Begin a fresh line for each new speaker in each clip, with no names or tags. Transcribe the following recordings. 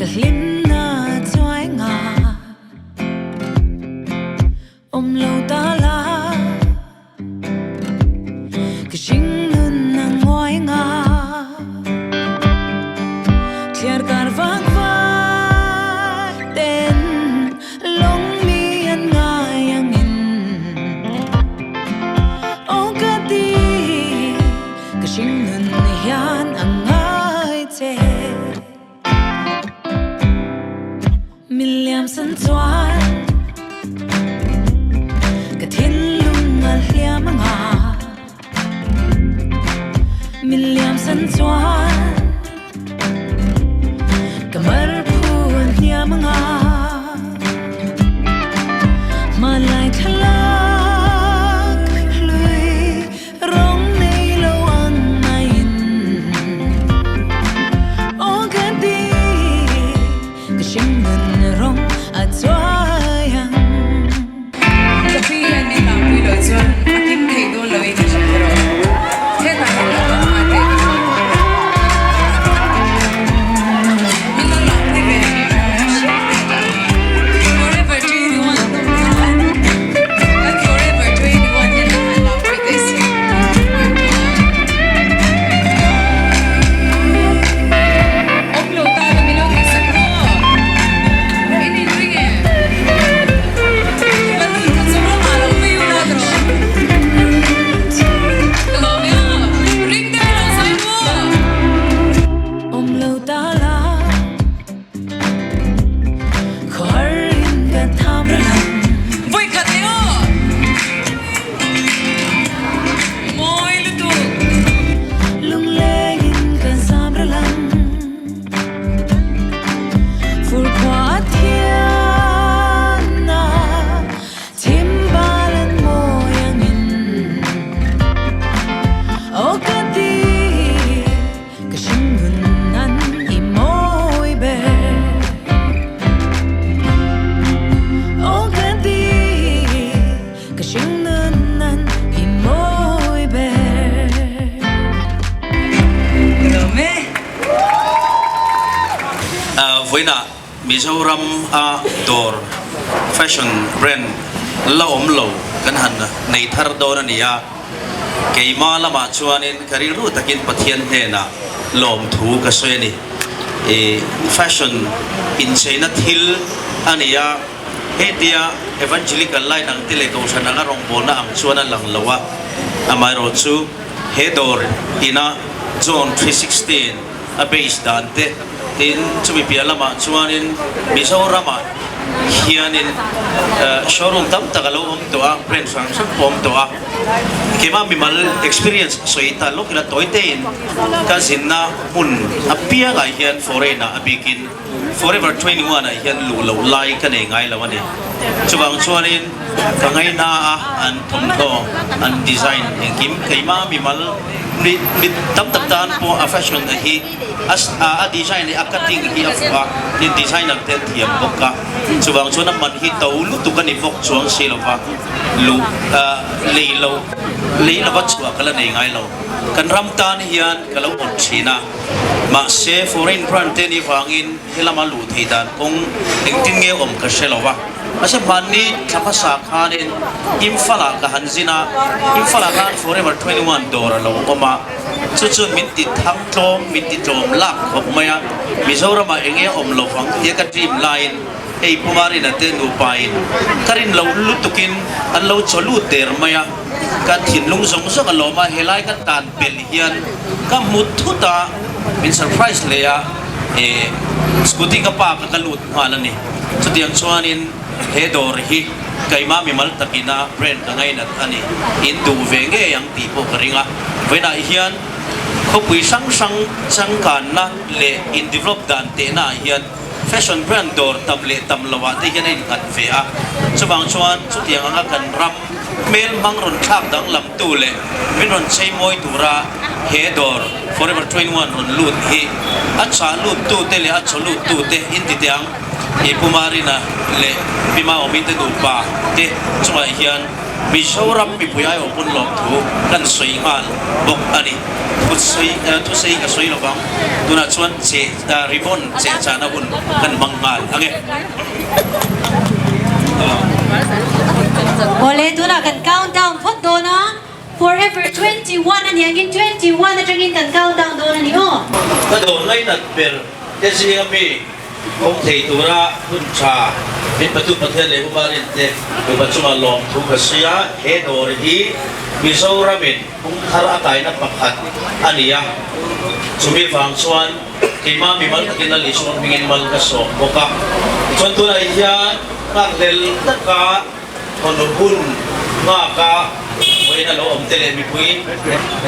Hlimna chuai nga awm lo ta la Ka hringnun a nguai nga Thliar kar vak vak ten Lawng mi an ngai angin Aw ka ti Ka hringnun hian a ngai che. Min liam san chuan ka thinlung a hliam anga Min liam san chuan ka mar phu an hliam anga Hmanlai thlalak hlui Rawng nei lo ang maiin aw ka ti ka hringnun rawng a chuai ang.
Coffee hian min hlauhpui loh chuan a kim thei dawn loin ka hria erawh. Hetah hian lo awm nghal thei ka hria. Min lo hlauhpui ve. Forever 21 an awm khan kan Forever 21 hian an han hlauhpui teh si. Awm lo ta la min lo tihsak rawh. In inring e. Balloon kha chung lamah lo vei ula ka rawh. Ka lawm e aw. Ring deuh lo zai maw.
Awm lo ta la.
Vawikhat leh aw! Mawi lutuk!
Ka hringnun nan i mawi ber Aw ka ti Ka hringnun nan i mawi ber.
Ka lawm e.
Vawiinah Mizoram a dawr fashion brand la awm lo kan han nei thar dawn a ni a. Keimah lamah chuanin ka rilru takin Pathian hnenah lawmthu ka sawi a ni. I fashion incheina thil a ni a, hetia evangelical line ang te leh kohhran anga rawngbawlna ang chuan a lang lo a, amaherawhchu he dawr ina John 3:16 a base dan te tin chumi piah lamah chuanin Mizoramah hianin showroom tam tak a lo awm tawh a, brand hrang hrang pawh a awm tawh a. Keimah mimal experience sawi ta lawk ila tawi tein ka zinna hmun apiangah hian foreign ah a bikin Forever 21 ah hian luh loh lai ka nei ngai lo a ni. Chuvang chuanin ka ngaihna a an thawmhnaw an design engkim keimah mimal mi mi tam tak tan pawh a fashion a hi a a design leh a cutting hi a fuh a, tin designer te an thiam bawk a, chuvang chuan a man hi to lutuk a ni bawk chuang si lova. Luh lei lo lei lova chhuah ka la nei ngai lo. Kan ram tan hian ka lo awt thin a, mahse foreign brand te nih vangin helama luh thei dan kawng engtin nge awm ka hre lo va. Mahse hmanni thla hmasa khanin Imphal-ah ka han zin a, Imphal-ah khan Forever 21 dawr a lo awm a, chu chuan min ti thang tlawm, min ti tlawm lak khawp mai a, Mizoramah enge awm lo vang tia ka dream laiin, Hei Pu Marina te nupa in ka rin lo lutukin an lo chaw lut der mai a, ka thinlung zawng zawng a lawm a, helai ka tan pelh hian ka hmu thut a, min surprise hle a, eh scooty ka park a ka lut nghal a ni. Chutiang chuanin he dawr hi keimah mimal takina brand ka ngainat a ni, in duh ve ngei ang tih pawh ka ring a, vawiinah hian khawpui hrang hrang changkanna leh in develop dan tehna ah hian Fashion brand dawr tam leh tam loah te hian a innghat ve a, chuvang chuan chutiang anga kan ram hmel hmang rawn thlak danglamtu leh min rawn cheimawi tura he dawr Forever 21 rawn lut hi a chah luttute leh a chaw luttute inti teh ang i Pu Marina leh Pi Maawmi te nupa te chungah hian. Mizoram mipui aiawh pawn lawmthu kan sawi nghal bawk a ni. Thusei thusei ka sawi lovang, tunah chuan che ribbon cheh chahna hun kan hmang nghal ang e.
Awle, tunah kan countdown phawt dawn a, Forever 21 a ni angin 21 atangin kan countdown dawn a ni aw.
Ka dawr ngainat ber te zinga mi Awm thei tura hun tha min patu Pathian leh Upa Rinte nupa chunga lawmthu ka sawi a, he dawr hi Mizoramin kawngthar a kaina pakhat a ni a, chumi vang chuan keimah mimal takin Lal Isua hmingin mal ka sawm bawk a, tichuan tunah hian nghakhlel taka Thawhnu hun nghaka vawiin a lo awm te leh mipui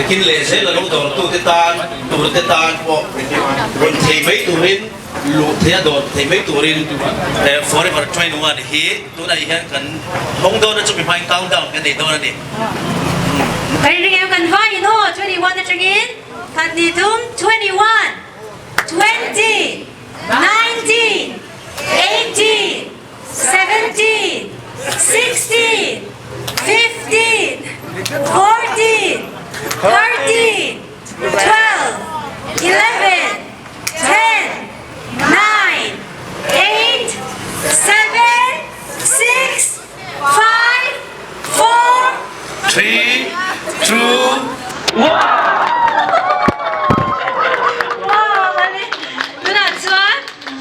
kin leh zel a lo dawrtute tan turte tan pawh rawn thei mai turin luh theih a dawr thei mai turin Forever 21 hi tunah hian kan hawng dawn a chumi hmain countdown kan nei dawn a ni.
Kan ring em kan vaiin aw 21 atangin khat ni tum 21, 20, 19, 18, 17, 16, 15, 14, 13, 12, 11, 10, 9, 8, 7, 6, 5, 4,
3, 2, 1.
Wow, tunah chuan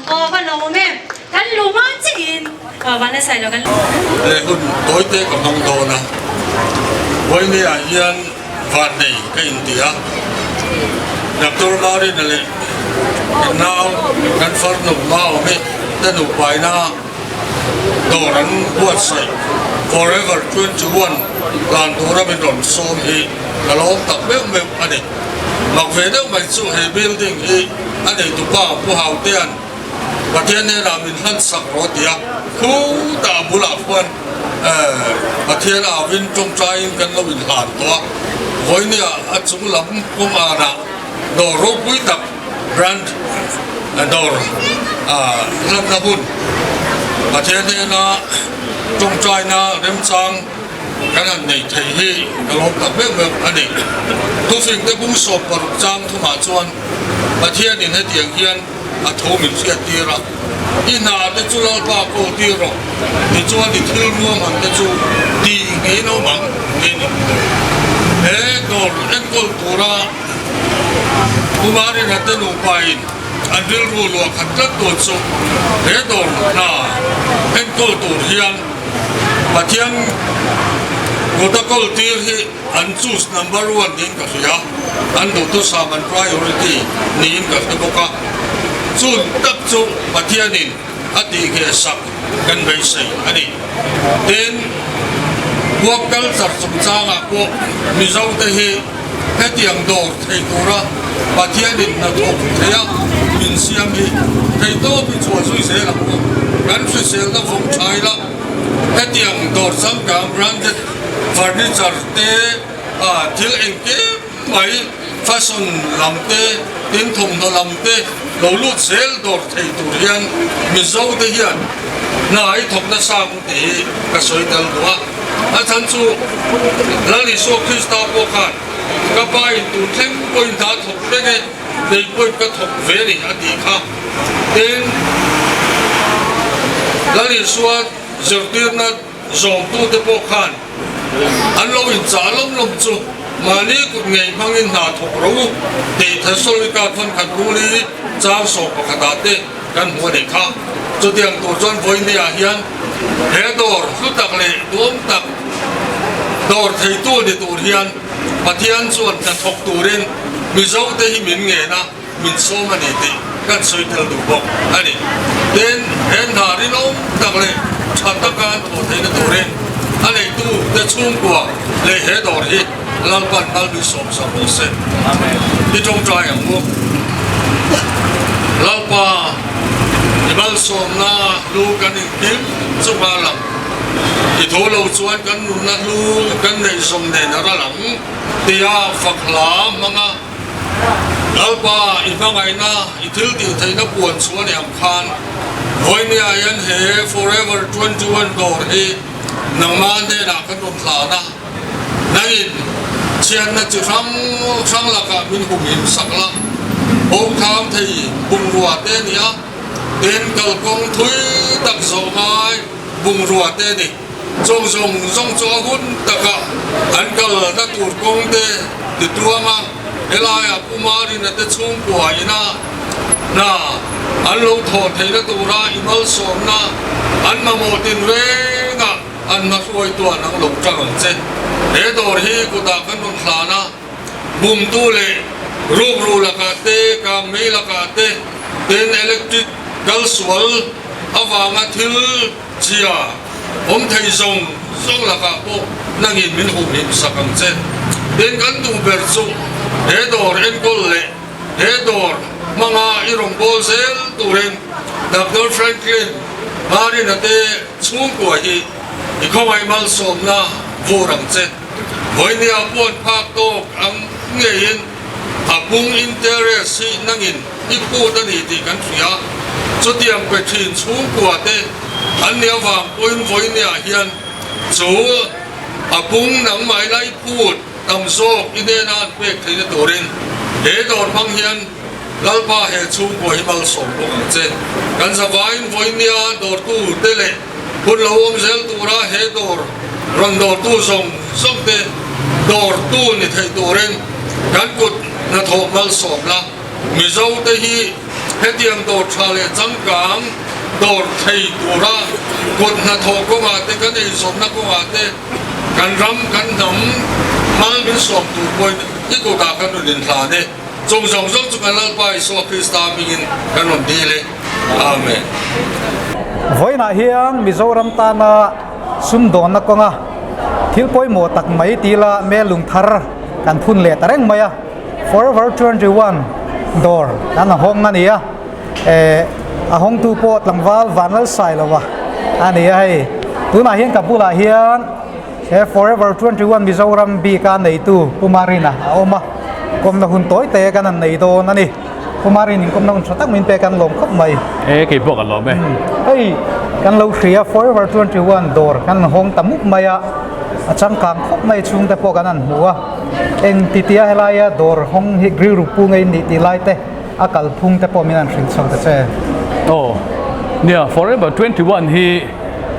aw va lawm em. Kan lu hma chiin van a sailo kan.
He hun tawite ka hmang dawn a, Vawinia hian van nei ka inti a, Doctor Marina leh kan nau kan farnu Maomi te nupaina dawr an buatsaih Forever 21 hlan tura min rawn sawm hi ka lawm tak meuh meuh a ni. Mak ve deuh mai chu he building hi a neitupa Pu Hautea'n Pathian hnenah min hlan sak rawh ti a, khutah a bulah khuan Pathian avin tawngtaiin kan lo inhlan tawh a, vawinia a chung lam kawng anah dawr ropui tak brand dawr hlanna hun Pathian hnena tawngtaina remchang kan han nei thei hi ka lawm tak meuh meuh a ni. Thufingte bung 16 chang thumah chuan Pathianin hetiang hian a tho min hriat tir a, I hna te chu Lalpa kawl tir rawh, tichuan i thil ruahman te chu tih ngei lo mang niin in hmu. He dawr enkawl tura Kumarina te nupain an rilru luah khat tlat tur chu he dawr hna enkawl tur hian Pathian kuta kawl tir hi An choose number one niin ka hria, an duhthusam an priority niin ka hre bawk a, chun tak chu Pathianin a tihngeh sak kan beisei a ni. Tin, work culture chungchangah pawh Mizote hi hetiang dawr thei tura Pathianin hnathawk theia min siam hi theihtawp i chhuah zui zel ang u. Kan hriselna vawng tha ila hetiang dawr changkang branded Furniture te thil engkim mai fashion lam te tin thawmhnaw lam te lo lut zel dawr thei tur hian Mizo te hian hna i thawk nasa ang tih hi ka sawi tel duh a. A chhan chu Lal Isua Krista pawh khan ka pa in tur thleng pawhin hna a thawk reng e, kei pawhin ka thawk ve a ni a tih kha. Tin, Lal Isua zirtirna Zawmtute pawh khan an lo inchah lawm lawm chu mahni kut ngei hmangin hna thawk ro u tih Thessalonikae thawnkhat ruli chang sawm pakhatah te kan hmu a nih kha. Chutiang tur chuan vawinia hian he dawr hlu tak leh duam tak dawr theitu ni tur hian Pathian chuan hna thawk turin Mizote hi min ngen a. min sawm a ni tih kan sawi tel duh bawk a ni. Tin, he hna rinawm tak leh tha taka an thawh theihna turin a neitu te chhungkua leh he dawr hi Lalpan mal min sawm sak rawh se. I tawngtai ang u. Lalpa, i malsawmna hlu kan inkim chunga lang. I tho lo chuan kan nunna hlu kan neih zawm nen a ral ang tia fak hla hmanga Lalpa, i hmangaihna, i thil tih theihna puan chu a ni ang khan, vawinia hian he Forever 21 dawr hi Nangmah hnenah kan rawn hlan a, nangin chhiatna chi hrang hrang lakah min humhim sak la, Bawngthang thei bungrua te a ni a, tin kalkawng thui tak zawh ngai bungrua te a ni. Chawng zawng zawng chu a hun taka an kalna tur kawng te ti tuang a, helaiah Pu Marina te chhungkua ina hna an lo thawh theihna tura i malsawmna an mamawh tinrengah an hmahruai tuan ang lo tang ang che. He dawr hi kutah kan rawn hlan a, bumtu leh rukru lakah te, kangmei lakah te, tin electric kalsual avanga thil Chia, awm thei zawng zawng lakah pawh nangin min humhim sak ang che. Tin, kan duh ber chu he dawr enkawl leh he dawr hmanga i rawn bawl zel turin Doctor Franklin Marina te chhungkua hi i khawngaih malsawmna vur ang che. Vawinia puan phak tawk ang ngeiin a pung interest hi nangin i phut a ni tih kan hria. Chutiang pe thin chhungkua te an nih avang pawhin vawinia hian chu a pung nangmah ila i phut tam zawk i hnena an pek theihna turin he dawr hmang hian Lalpa he chhungkua hi malsawm bawk ang che. Kan zavaiin vawinia dawrtu te leh hun lo awm zel tura he dawr rawn dawrtu zawng zawng te dawrtu ni thei turin kan kut hnathawh malsawm la. Mizo te hi hetiang dawr tha leh changkang dawr thei tura kut hnathawh kawngah te kan eizawnna kawngah te kan ram kan hnam hmal min sawm tur pawhin i kutah kan rawn inhlan e. Chung zawng zawng chu kan Lalpa Isua Krista hmingin kan rawn dil e. Amen.
Vawiinah hian Mizoram tana sumdawnna kawnga thil pawimawh tak mai tila melung thar kan phun leh ta reng mai a. Forever 21 dawr kan a hawng a ni a, eh a hawngtu pawh tlangval Vanlalsailova a ni a hei. Tunah hian ka bulah hian he Forever 21 Mizoram bika neitu Pu Marina a awm a, kawmna hun tawi te kan han nei dawn a ni. Pu Marin inkawmna hun tha tak min pek an lawm khawp mai.
E kei pawh kan lawm e.
Hei kan lo hria Forever 21 dawr kan hawng ta mup mai a, a changkang khawp mai chhungte pawh kan han hmu a. Eng ti tia helaia dawr hawng hi rilru pu ngei nih tih lai te a kalphung te pawh min han hrilh chho ta che.
Aw nia Forever 21 hi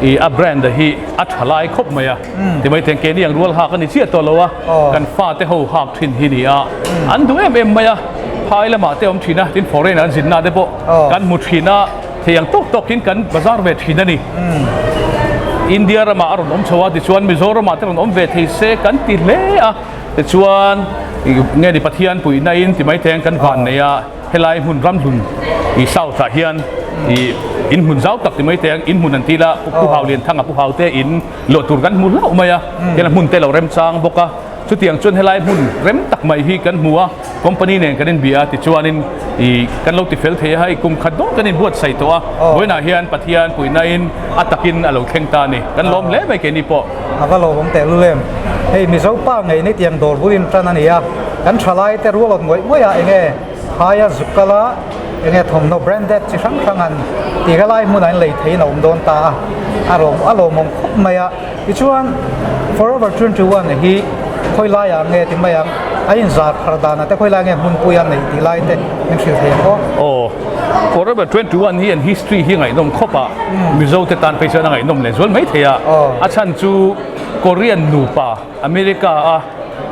i a brand hi a tha lai khawp mai a ti mai thei keini ang rual hak a ni chiah tawh lo a kan fate ho hak thin hi ni a an duh em em mai a phai lamah te awm thin a tin foreign an zinna te pawh kan hmu thin a thei ang tawk tawkin kan bazar ve thin a ni. India ramah a rawn awm chho a, tichuan Mizoramah te rawn awm ve thei se kan ti hle a, tichuan nge ni Pathian puihna in ti mai theng kan van nei a, helai hmun ramhlun i south ah hian i in hmun zau tak ti mai theng in hmun an ti la Pu Hau Lianthanga Pu Hau te in luah tur kan hmu hlauh mai a, hela hmun te lo remchang bawk a, chutiang chuan helai hmun rem tak mai hi kan hmu a. Company nen kan inbia a tichuanin ih kan lo tifel thei a hei kum khat dawn kan inbuatsaih tawh a vawiinah hian Pathian puihnain a takin a lo thleng ta a ni kan lawm hle mai keini pawh.
A va lawmawm teh lul em. Hei Mizo pa ngei ni tiang dawr bul in tan a ni a, kan thalai te rual awt ngawih ngawih a enge phaia zuk kal a enge thawmhnaw branded chi hrang hrang an tih ka lai hmunah in lei theiin a awm dawn ta a, a a lawmawm khawp mai a. Tichuan, Forever 21 hi khawi laiah nge ti mai ang, a inzar phar danah te khawi lai nge hmunpui a neih tih lai te min hrilh thei ang aw.
Aw, Forever 21 hi an history hi ngaihnawm khawp a, Mizo te tan phei chuan a ngaihnawm leh zual mai thei a, a chhan chu Korean nupa America a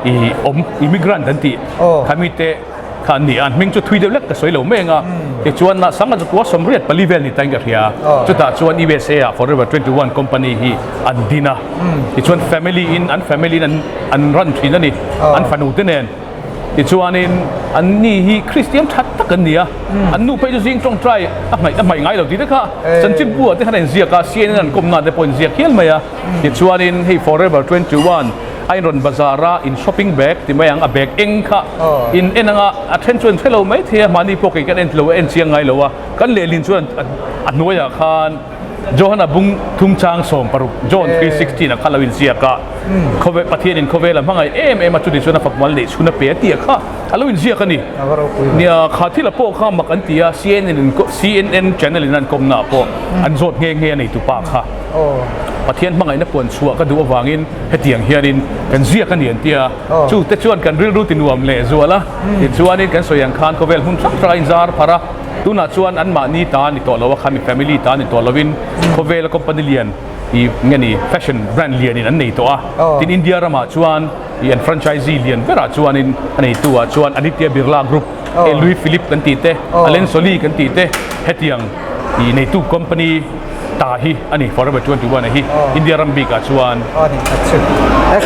i awm immigrant an tih kha mite kha an ni a, an hming chu thui deuh lek ka sawi lo mai ang a, tichuan a sanga chu kua 84 vel ni tain ka hria, chutah chuan USA ah Forever 21 company hi an din a, tichuan family in an family in an an run thin a ni, an fanu te nen, tichuanin an ni hi Christian tha tak an ni a, an nu phei chu zing tawngtai a hmaih a hmaih ngai lo tih te kha chanchinbu ah te khan a inziak a, CNN an kawmna te pawh a inziak hial mai a, tichuanin hei Forever 21 a inrawn bazar a in shopping bag ti mai ang a bag eng kha in en anga a then chuan hre lo mai thei a mahni pawh kei kan en lo a en chiang ngai lo a kan lehlin chuan a hnuaiah khan Johana bung thum chang 16 John 3:16 a kha lo inziak a khawvel Pathian in khawvel a hmangaih em em a chuti chuan a fapmal neih chhun a pe a tih a kha a lo inziak a ni nia kha thil a pawh kha mak an ti a CNN in CNN channel in an kawmna ah pawh an zawt nghe nghe a nei tupa kha. Pathian hmangaihna puan chhuah ka duh avangin hetiang hianin kan ziak a ni an ti a. Chu te chuan kan rilru ti nuam leh zual a. Tichuanin kan sawi ang khan khawvel hmun hrang hrangah a inzar pharh a. Tunah chuan anmahni ta ni tawh lo a, khami family ta ni tawh lovin khawvela company lian ih nge ni fashion brand lianin an nei tawh a. Tin India ramah chuan ih an franchisee lian berah chuanin a neitu ah chuan Aditya Birla Group hei Louis Philippe kan tih te, Allen Solly kan tih te hetiang ih neitu company ta hi a ni Forever 21 a hi India ram bikah chuan.
A ni a chu.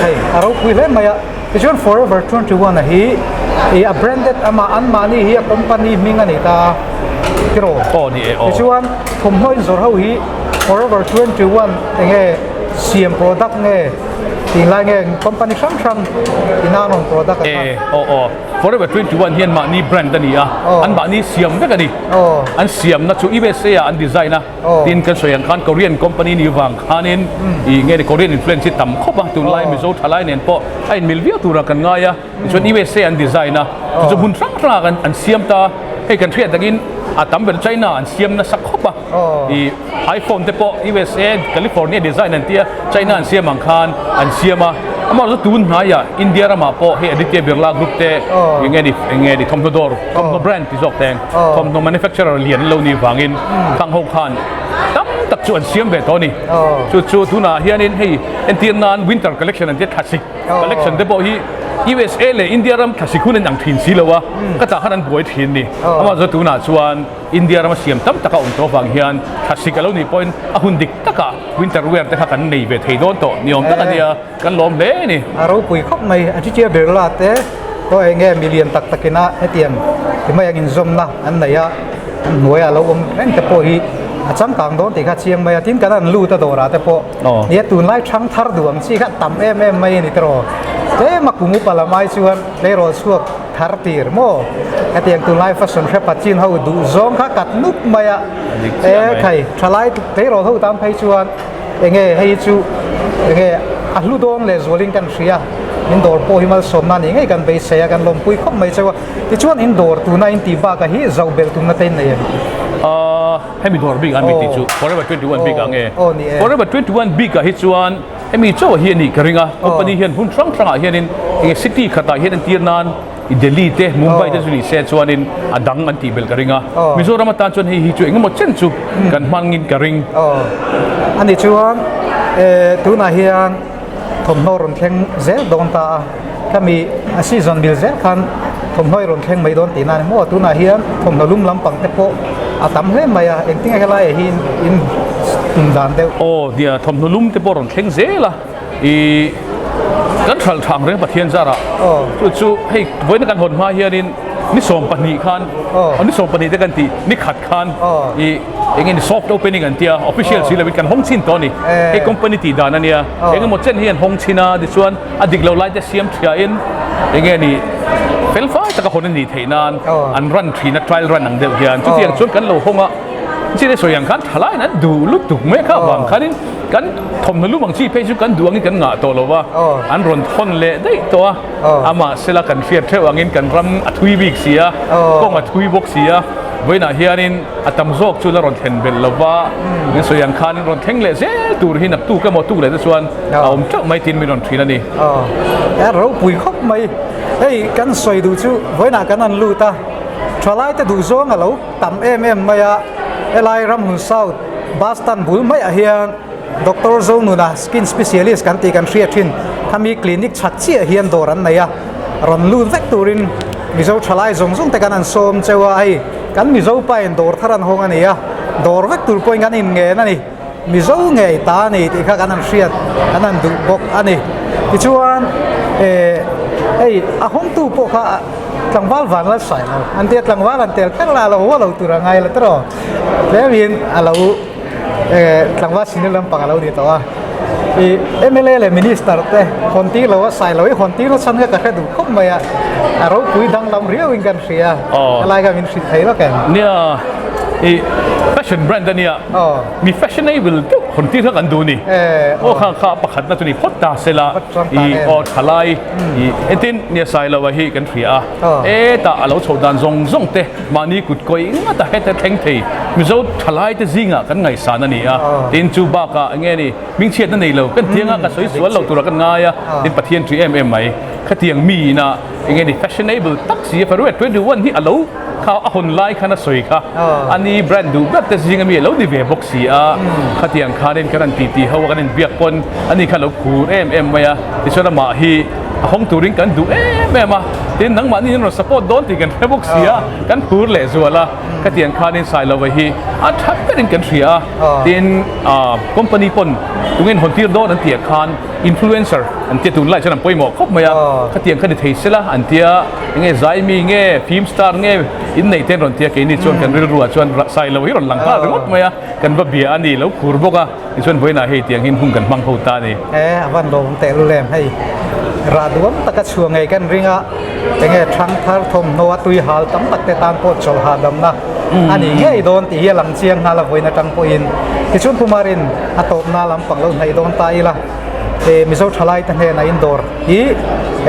Hei a ropui hle mai a. Tichuan Forever 21 a hi ih a branded amah anmahni hi a company hming a ni ta a tiraw?
Aw ni e aw.
Tichuan thawmhnaw inzawrh ho hi Forever 21 enge siam product nge tinglai nge company hrang hrang ina an rawn product a kha.
E aw aw Forever 21 hian mahni brand a ni a anmahni siam vek a ni. An siamna chu USA ah an design a. Tin kan sawi ang khan Korean company ni vang khanin ih nge ni Korean influence hi tam khawp a tunlai Mizo thalai nen pawh a inmil viau tura kan ngai a tichuan USA an design a chu chu hmun hrang hrangah kan an siam ta hei kan hriat takin a tam ber China an siam nasa khawp a ih iPhone te pawh USA California design an tia China an siam ang khan an siam a amaherawhchu tun hnaiah India ramah pawh hei Aditya Birla Group te eng nge ni eng nge ni thawmhnaw dawr thawmhnaw brand ti zawk teng Thawmhnaw manufacturer lian lo ni vangin khang ho khan tam tak chu an siam ve tawh a ni. Chu chu tunah hianin hei entir nan winter collection an tia thlasik collection te pawh hi USA leh India ram thlasik hun an ang thin si lo a, ka tah khan an buai thin ni. Amah chu tunah chuan India rama siam tam taka awm tawh vang hian thlasik a lo nih pawhin a hun dik takah winter wear te kha kan nei ve thei dawn tawh ni awm tak a nia. Kan lawm hle a ni.
A ropui khawp mai. A chichia Birla te pawh eng nge milian tak takin a hetiang ti mai ang inzawmna an nei a, an hnuaiah lo awm reng te pawh hi a changkang dawn tih kha chiang mai a. Tin kan han lut a dawrah te pawh nia tunlai thang thar duh ang chi kha tam em em mai a ni tawh. Tlem a kum upa lam ai chuan tleirawl chhuak thar tir maw? Hetiang tunlai fashion hrepa chin ho duh zawng kha kat nup mai a. E khai thalai tleirawl ho tan phei chuan Enge hei chu enge a hlu dawn leh zualin kan hria, in dawr pawh hi malsawmna ni ngei kan beisei a, kan lawmpui khawp mai cheu a, tichuan in dawr tuna in tih bakah hi zoh belh tumna te in nei em?
Ahh hemi dawr bik ah mi tih chu Forever 21 bik ah nge? Forever 21 bik ah hi chuan hemi chauh hi a nih ka ring a, company hian hmun hrang hrangah hianin enge city khatah hian entir nan I Delhi te, Mumbai te chu ni se chuanin a dang an tih belh ka ring a. Mizoram atan chuan hei hi chu engemaw chen chu kan hmangin ka ring.
A ni chuan tunah hian thawmhnaw rawn thleng zel dawn ta a, khami a season mil zel khan thawmhnaw i rawn thleng mai dawn tihna a ni maw? Tunah hian thawmhnaw lum lampang te pawh a tam hle mai a, engtin nge helai ah hi in tum dan deuh?
Aw nia, thawmhnaw lum te pawh rawn thleng zel a. I kan hral thang reng Pathian zarah chu chu hei vawiina kan hawn hma hianin ni 12 khan ni 12 te kan tih ni khat khan i eng nge ni soft opening an tia official si lovin kan hawng chhin tawh a ni hei company tih dan a nia eng emaw chen hi an hawng chhin a tichuan a dik lo lai te siam thiahin eng nge ni fel fai taka hawn a nih theih nan an run thin a trial run ang deuh hian chutiang chuan kan lo hawng a chile sawi ang khan thalaiin an duh lutuk mai kha avang khanin Kan thawmhnaw lum ang chi phei chu kan duh angin kan ngah tawh lo va, an rawn thawn leh daih tawh a. Amahsela kan hriat theuh angin kan ram a thui bik si a, kawng a thui bawk si a, vawiinah hianin a tam zawk chu la rawn thlen belh lo va, min sawi ang khanin rawn thleng leh zel tur hi naktuk emaw tuk leh te chuan a awm teuh mai tiin min rawn thin a ni.
A ropui khawp mai. Hei kan sawi duh chu vawiinah kan han lut a, thalaite duhzawng a lo tam em em mai a, helai Ramhlun South, Bus stand bul maiah hian Doctor Zonuna skin specialist kan tih kan hriat thin khami clinic chhak chiah hian dawr an nei a, rawn lut vek turin Mizo thalai zawng zawng te kan han sawm cheu a, hei kan Mizo pain dawr thar an hawng a ni a, dawr vek tur pawhin kan inngen a ni, Mizo ngei ta a ni tih kha kan han hriat kan han duh bawk a ni. Tichuan eh hei a hawngtu pawh kha tlangval vang la sawi lo an tia tlangval an tel kher la a lo haw lo tur a ngai la tawh. Tlemin a lo tlangval senior lampang a lo ni tawh a, i mla leh minister te hawn tir lo a sai lo i hawn tir na chhan kha ka hre duh khawp mai a, a ropui danglam riau in kan hria a lai kha min hrilh thei lawk em?
Nia, i fashion brand a nia, mi fashionable deuh. hawn tir kha kan duh a ni. Aw kha kha pakhatna chu ni phawt ta se la i aw thalai i entin nia Sailoa hi kan hria a hetah a lo chhoh dan zawng zawng te mahni kut kawih ngata heta thleng thei Mizo thalai te zingah kan ngaihsan a ni a tin chu bakah enge ni hmingchhiatna nei lo kan tianga ka sawi sual lo tura kan ngai a tin Pathian ṭih em em mai khatiang mi ina enge ni fashionable tak si a February 21 hi a lo kha a hawn lai khan a sawi kha ani brand duh ber te zing ami a lo ni ve bawk si a khatiang khanin kan han titi ho a kan inbiak pawn ani kha a lo khur em em mai a tichuan amah hi a hawng turin kan duh em em a tin nangmahni in rawn support dawn tih kan hre bawk si a kan phur leh zual a khatiang khanin Sailova hi a tha berin kan hria a tin ah company pawn tunge in hawn tir dawn an tih ah khan influencer an tia tunlai chuan an pawimawh khawp mai a khatiang kha ni thei sela an tia Enge Zaimi nge film star nge inneih te an rawn ti a, keini chuan kan rilru ah chuan Sailo hi rawn lang nghal ringawt mai a, kan va bia a ni lo khur bawk a, tichuan vawiinah hei tiang hin hun kan hmang ho ta a ni.
E, a van lawm teh lu lem hei rah duam taka chhuah ngei kan ring a, enge thang thar thawmhnaw a tui hal tam tak te tan pawh chawlh hahdamna a ni ngei dawn tih hi a lang chiang nghal a vawiin atang pawhin tichuan Pumarin a tawpna lampang lo hnaih dawn ta ila. E Mizo thalai te hnenah in dawr hi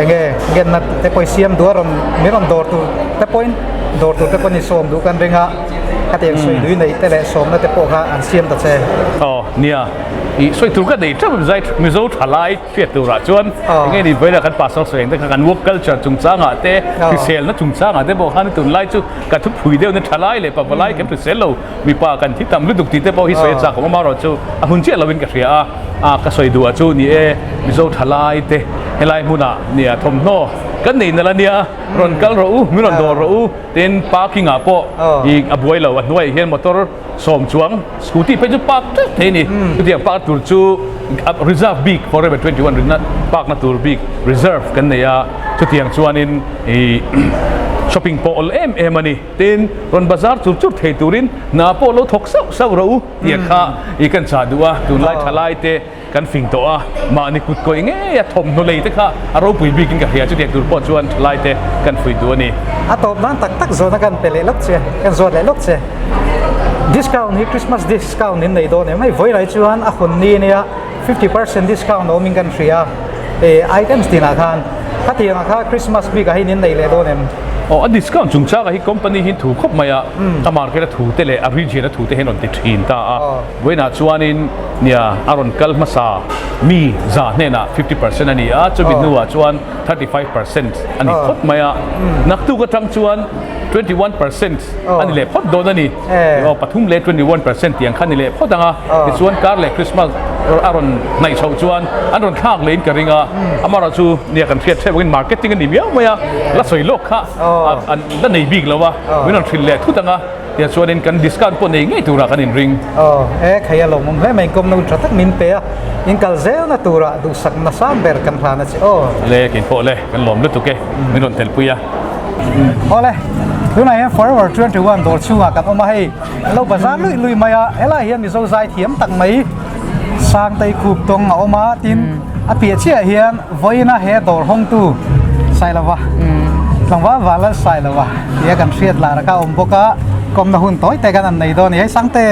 enge ngenna te pawh i siam duh a rawn min rawn dawr tur te pawhin dawr tur te pawhin i sawm duh kan ring a khatiang sawi dui neih te leh sawmna te pawh kha an siam ta che.
Aw nia i sawi tur ka nei teuh zai Mizo thalai hriat turah chuan enge ni vawilah kan pastor sawi ang te kha kan work culture chungchangah te hriselna chungchangah te pawh khan tunlai chu ka thupui deuhna thalai leh pavalai kan hrisel lo mipa kan thi tam lutuk tih te pawh hi sawi a chak awm amaherawhchu a hun chiah lovin ka hria a. A ka sawi duh ah chu ni e, Mizo thalai te helai hmunah nia thawmhnaw kan nei nalh a nia, rawn kal rawh u, min rawn dawr rawh u, tin parking ah pawh i a buai lo, a hnuaiah hian motor sawm chuang scooty phei chu park teuh thei a ni, chutiang park tur chu reserve bik forever 21 rinna park na tur bik reserve kan nei a, chutiang chuanin i shopping pawh awl em em a ni, tin rawn bazar chur chur thei turin hna pawh lo thawk sauh sauh rawh u. Tia kha i kan chah duh a, tunlai thalai te kan fing tawh a, mahni kut kawih ngei a thawmhnaw lei te kha a ropui bikin ka hria, chutiang tur pawh chuan thalai te kan fuih duh a ni.
A tawp nan tak tak zawhna kan pe leh lawk che, kan zawt leh lawk che. Discount hi Christmas discount in nei dawn em? Hei vawiin chuan a hun ni ania 50% discount awmin kan hria e items tinah khan khatiangah kha Christmas bikah hian in nei leh dawn em?
Aw a discount chungchangah hi company hi thu khawp mai a, a market a thu te leh a region a thu te hian rawn ti thin ta a, vawiinah chuanin nia a rawn kal hmasa mi za hnenah 50% a ni a, chumi hnuah chuan 35% a ni phawt mai a, naktuk atang chuan 21% a ni leh phawt dawn a ni. Aw pathum leh 21% tiang kha ni leh phawt ang a, tichuan kar leh Christmas a rawn hnaih chhoh chuan an rawn thlak lehin ka ring a, amaherawh chu nia kan hriat hrep angin marketing a ni miau mai a, la sawi lawk kha an la nei bik lo a, min rawn hrilh leh thut ang a, tiah chuanin kan discount pawh nei ngei turah kan inring.
Aw e khai a lawmawm hle mai, inkhawmna hun tha tak min pe a, in kal zelna turah duhsak nasa ber kan hlan a che aw.
Le keipawh le kan lawm lutuk e, min rawn telpui a.
Awle, tunah hian Forever 21 dawr chhungah kan awm a hei, an lo bazar luih luih mai a, helaiah hian Mizo zai thiam tak mai Sangtei khup tawng a awm a, tin a piah chiahah hian vawiina he dawr hawngtu Sailova, tlangval Vanlal Sailova tia kan hriat lar kha a awm bawk a, kawmna hun tawi te kan an nei dawn a ni. Hei Sangte,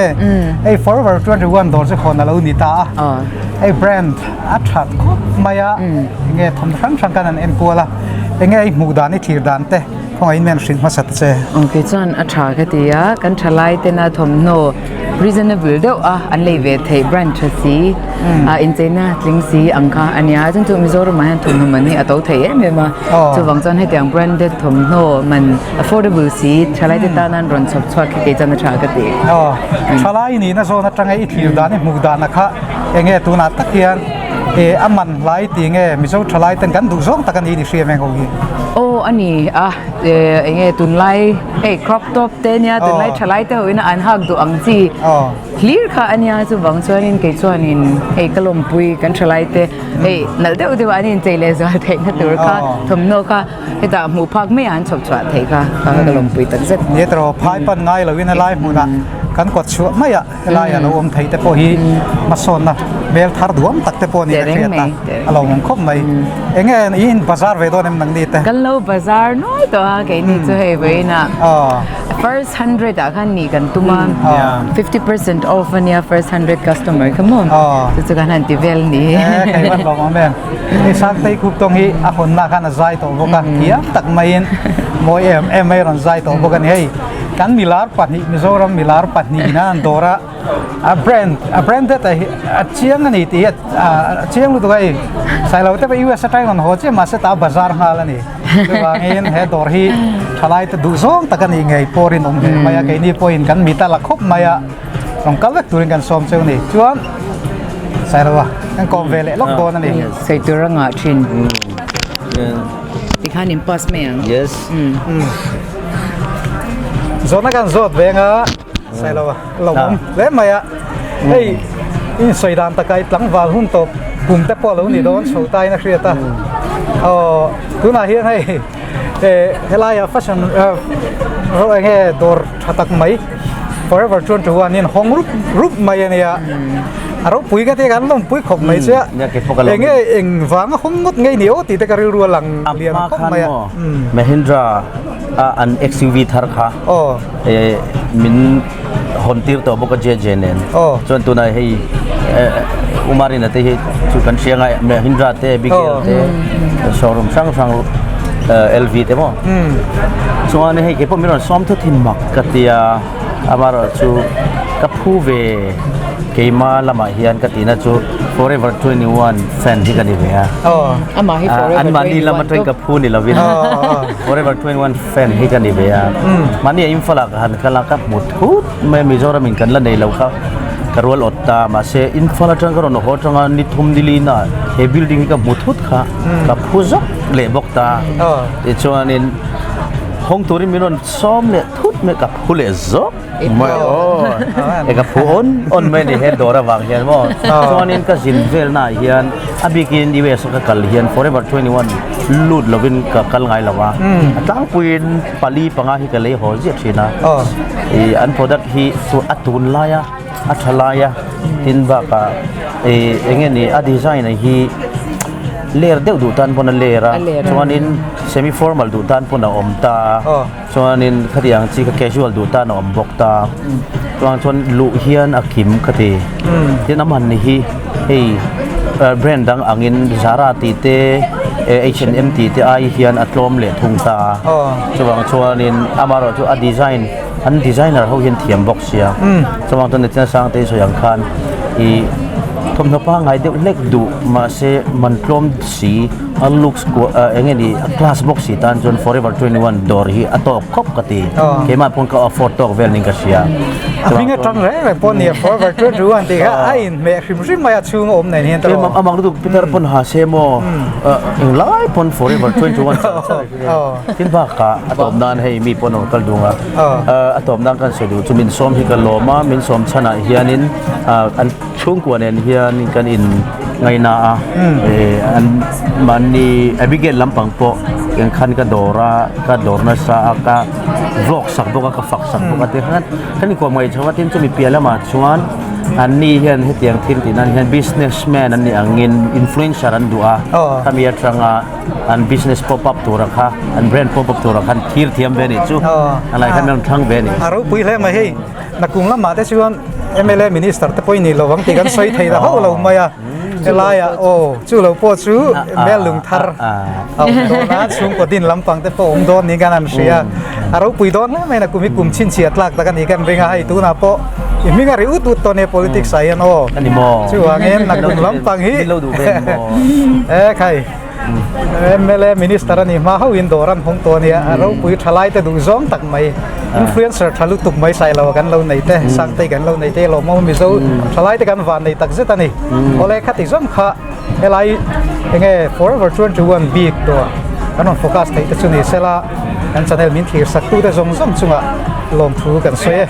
hei Forever 21 dawr chu hawn a lo ni ta a, hei brand a that khawp mai a, enge thawmhnaw hrang hrang khan an enkual a. Enge i hmuh dan i thlir dan te khawngaih in men hrilh hmasa ta che.
Ok chuan a tha ka ti a, kan thalai tena thawmhnaw reasonable deuh a an lei ve theih brand tha si a incheina tling si ang kha a nia chuan chu Mizoram ah hian thawmhnaw man hi a to thei em em a chuvang chuan hetiang branded thawmhnaw man affordable si thalai te tan an rawn chhawp chhuak hi kei chuan a tha ka ti.
Aw thalai nihna zawn atanga i thlir dan i hmuh dan a kha enge tunah tak hian E a man hlai ti nge Mizo thalai ten kan duh zawng tak a ni ni hria meng ho hi.
Aw a ni a e enge tunlai hei crop top te nia tunlai thalai te ho ina an hak duh ang chi hlir kha a nia chuvang chuanin kei chuanin hei ka lawmpui kan thalai te hei nalh deuh deuh an inchei leh zual theihna tur kha thawmhnaw kha hetah hmuh phak mai ah an chhawp chhuah theih kha ka lawmpui tak zet.
Ni tawh phai pan ngai loin a lai hmunah. kan kawt chhuah mai ah helai a lo awm thei te pawh hi hmasawnna hmel thar duam tak te pawh a ni ka hriat a, a lo awm khawp mai. Eng nge i in bazar ve dawn em nang ni te?
Kan lo bazar nuai tawh a keini chu hei vawiinah first hundred ah khan nih kan tum a, 50% off a nia first 100 customer kha maw chu chu kan han ti vel ni.
E kei van lawm awm em. Hei Sangtei khup tawng hi a hawnna khan a zai tawh bawk a, thiam tak maiin mawi em em mai rawn zai tawh bawk a ni. Hei kan milar pahnih Mizoram milar pahnih ina an dawr a, a brand a branded a hi a chiang a ni tih hi a chiang lutuk a hei Sailo te pawh US atangin rawn haw chiah mahse tah bazar nghal a ni. Chuvangin he dawr hi thalai te duh zawng tak a nih ngei pawh rinawm hle mai a, keini pawhin kan mit a la khawp mai a. Rawn kal vek turin kan sawm cheu ni. Chuan Sailoa kan kawm ve leh lawk dawn a ni.
Sawi tur a ngah thin. Tikhan in pass mai ang.
Yes.
Zawhna kan zawt ve anga Sailoa lo awm hle mai a. Hei in sawi dan taka i tlangval hun tawp kum te pawh lo ni dawn chho ta in a hriat a. Aw tunah hian hei helaiah fashion eng nge dawr tha tak mai. Forever chuan chu huanin hawng rup rup mai a nia. A ropui ka tia kan lawmpui khawp mai che a. Eng nge eng vanga hawng ngawt ngei ni aw tih te ka rilru a lang lian khawp mai a.
Mahindra a an XUV thar kha min hawn tir tawh bawk a JJ nen. Chuan tunah hei Umarina te hi chu kan hria ngai Mahindra te Abigail te showroom hrang hrang LV te maw. Chuan hei keipawh min rawn sawm thut hi mak ka tia amaherawh chu ka phu ve keima lamah hian ka tihna chu forever 21 fan hi ka ni ve a
Amah hi forever 21
anmahni lam atangin ka phu ni lovin forever 21 fan hi ka ni ve a mahni a Imphal ah ka han kal a ka hmu thut mai a Mizoram in kan la nei lo kha ka rual awt ta mahse Imphal atang ka rawn haw atanga ni thum ni li na he building hi ka hmu thut kha ka phu zawk leh bawk ta tichuanin hawng turin min rawn sawm leh thut mai ka phu leh zawk mai aw e ka phu awn awn mai a ni he dawr avang hian maw chuanin ka zin velnaah hian a bikin US a ka kal hian forever 21 lut lovin ka kal ngai lo a a tlangpuiin pali panga hi ka lei haw ziah thin a ih an product hi chu a tun laia a tha laia tin bakah ih eng nge ni a design a hi ler deuh duh tan pawn a ler a chuanin semi formal duh tan pawn a awm ta a chuanin khatiang chi kha casual duh tan a awm bawk ta chuan chuan luh hian a kim ka ti tin a man hi hei brand dang angin Zara tih te H and M tih te ai hian a tlawm leh thung ta a chuvang chuanin amaherawh chu a design an designer ho hian thiam bawk sia chuvang chuan nichina Sangte sawi ang khan ih thawmhnaw pangngai deuh hlek duh mahse man tlawm si a looks kuah ah eng nge ni a class bawk si tan chuan forever 21 dawr hi a tawk khawp ka ti keimah pawn ka afford tawk vel niin ka hria
a hming atang reng reng pawh nia forever 21 tih kha a inhmeh hrim hrim mai a chhung a awm nen hian tawh
amang lutuk Peter pawn ha se maw englai pawn forever 21 char char tin bakah a tawp nan hei mi pawn a rawn kal dung a a tawp nan kan sawi duh chu min sawm hi ka lawm a min sawm chhanah hianin an Chhungkua nen hian kan in ngaina a, an mahni Abigail lampang pawh eng khan ka dawr a, ka dawr nasa a, ka vlog sak bawk a, ka fak sak bawk a tikhan kan inkuah mai chho a, tin chumi piah lamah chuan anni hian hetiang thil tih nan hian business man an nih angin influencer an duh a, khami atanga an business pop up tura kha an brand pop up tura khan thir thiam ve a nih chu, a lai khan an rawn thlang ve a ni.
A ropui hle mai hei. Nakung lamah te chuan mla minister te pawh i ni lovang tih kan sawi thei ta hauh lo mai a, helaiah aw chu lo pawh chu mel lung thar a awm dawn a, chhungkaw din lampang te pawh awm dawn niin kan han hria a, a ropui dawn hle mai nakum hi kum chhinchhiah tlak tak a ni kan ring a, hei tunah pawh i hming a ri ut ut tawh nia politics ah hian aw chuvangin nakum lampang hi e khai. Mla minister a nih hma hauhin dawr an hawng tawh a nia, a ropui tha lai te duh zawng tak mai, influencer tha lutuk mai Sailo kan lo nei te, Sangtei kan lo nei te lawmawm Mizo tha lai te kan van nei tak zet a ni. Awle khati zawng kha helai enge forever 21 bik tawh kan rawn focus theih te chu ni sela kan channel min thlir sak tu te zawng zawng chungah lawmthu kan sawi e.